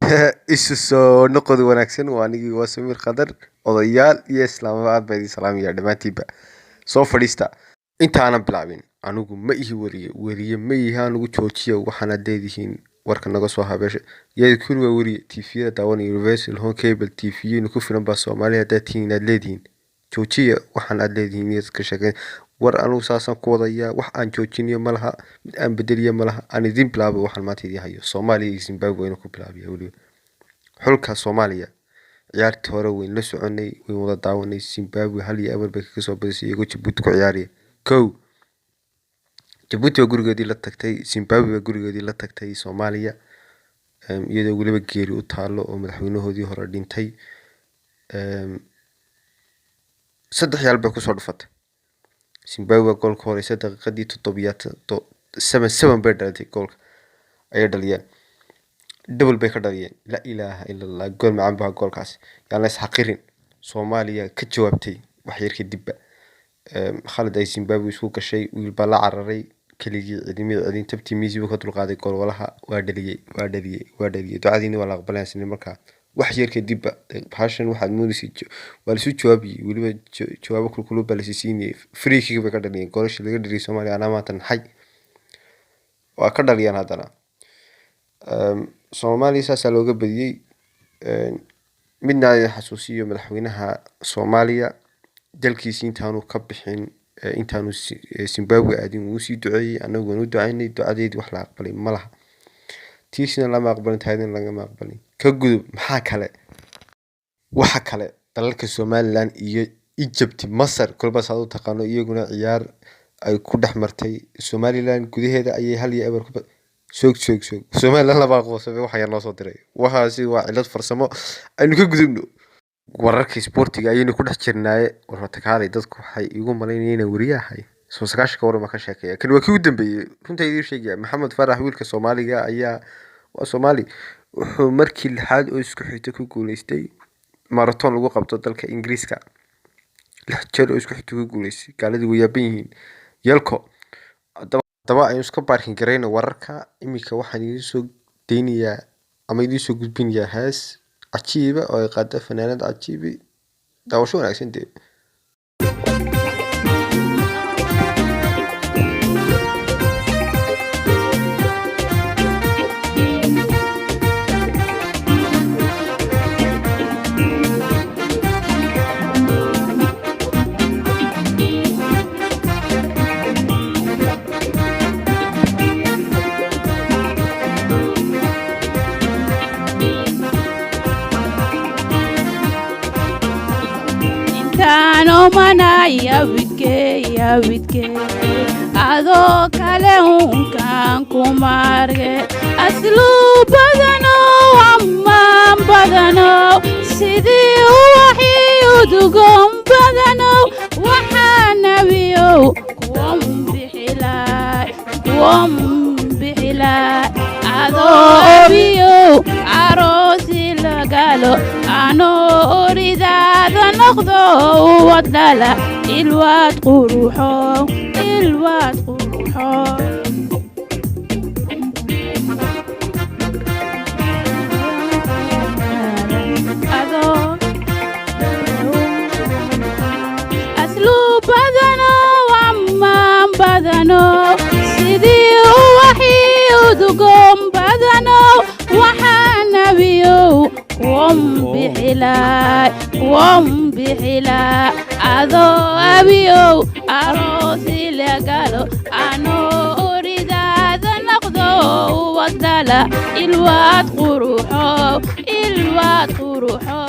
Isu soo noqod wanaagsan. Waa anigii, waa Samiir Khadar. Odayaal iyo islaamaba aad baa idin salaamaya dhammaantiinba. Soo fadhiista. Intaanan bilaabin, anigu ma ihi weriye, weriye ma ihi anigu. Joojiya waxaanaad leedihiin warka naga soo habeesha yaad kuli. Waa weriye TV-yada daawanaya, Universal, Horn Cable TV-yinu ku filan baa Soomaaliya haddaad tihiin aad leedihiin. Joojiya waxaan aad leedihiin iyaad ka sheekeyn. War anigu saasaan ku wadayaa, wax aan joojinayo ma laha, mid aan bedeliyo ma laha. Aan idin bilaabo waxaan maanta idiin hayo. Soomaaliya iyo Zimbabwe waynu ku bilaabiya. Weliba xulka Soomaaliya ciyaartii hore wayn la soconay, wayn wada daawanay. Zimbabwe 1-0 bay kaga soo badisay iyagoo Jabuuti ku ciyaaraya. Kow, Jabuuti baa gurigeedii la tagtay, Zimbabwe baa gurigeedii la tagtay Soomaaliya, iyadoo weliba geeri u taalo oo madaxweynahoodii hore dhintay. 3-1 bay kusoo dhufatay. Zimbabwe baa goolka horeysa daqiiqadii toddobiyaad, 77 bay dhalatay. Goolka ayay dhaliyeen, double bay ka dhaliyeen. Laa ilaaha ila Allah, gool macaan baa goolkaasi, yaan la isxaqirin. Soomaaliya ka jawaabtay wax yar kadibba. Khalad ay Zimbabwe isku gashay, wiil baa la cararay keligii, cidimada cidin tabtii miisi buu ka dulqaaday goolwalaha, waa dhaliyey, waa dhaliyey, waa dhaliyey. Ducadiina waa la aqbalaya isla markaa. Wax yar kadibba bahashan waxaad moodaysay waa laisu jawaabayey, weliba jawaabo kulkulul baa lasi siinayay. Free kick bay ka dhaliyeen. Goolasha laga dhaliyay Soomaaliya anaa maanta naxay, waa ka dhaliyeen haddana. Soomaaliya saasaa looga badiyey. Midna aan idin xasuusiyo: madaxweynaha Soomaaliya dalkiisi intaanu ka bixin, intaanu Zimbabwe aadin, wuu sii duceeyey. Annagu waan u ducaynay, ducadeedii wax la aqbalay ma laha. Tiisina lama aqbalin, taadina lagama aqbalin. Ka gudub. Maxaa kale? Waxa kale dalalka Somaliland iyo Egypt, Masar, kolba saad u taqaano, iyaguna ciyaar ay ku dhex martay Somaliland gudaheeda ayay 1-0 ku soog soog soog. Somaliland laba aqoonsaday. Waxa yar noo soo diray, waxaasi waa cilad farsamo. Aynu ka gudubno. Wararka isboortiga ayaynu ku dhex jirnaaye. Warwatakaalay, dadku waxay igu malaynayeen inaan weriye ahay. Soo 90-ka waran baan ka sheekeeya. Kan waa kii u dambeeyey, runta idiin sheegaya. Maxamed Farax, wiilka Soomaaliga ayaa, waa Soomaali, wuxuu markii lixaad oo isku xigta ku guuleystay marathon lagu qabto dalka Ingiriiska. 6 jeer oo isku xigta ku guuleystay. Gaaladii way yaaban yihiin yelko. Haddaba aynu iska baarkin garayno wararka. Iminka waxaan idiin soo daynayaa ama idiin soo gudbinayaa hees cajiiba oo ay qaada fanaanad cajiibi. Daawasho wanaagsan dee. Intaanomanaya widke ya widke, adoo kale unkaan kumarge, asluu badano, ammaan badano, sidii uwaxii udugoon badano, waxaa nabiyow kuwan bixilaay, kuwan bixilaay, adoo abiyow aroosi lagalo, anoo oridaada noqdo, uwad dhala, ilwaad quruxo, ilwaad quruxo. Adoo asluu badano, ammaan badano, sidii uwaxii udugoon badano, waxaa nabiyow kuwan bixilaay, kuwan bixilaa, adoo abiyow aroosi lagalo, anoo oridaada noqdo, uwad dhala, ilwaad quruxo, ilwaad quruxo.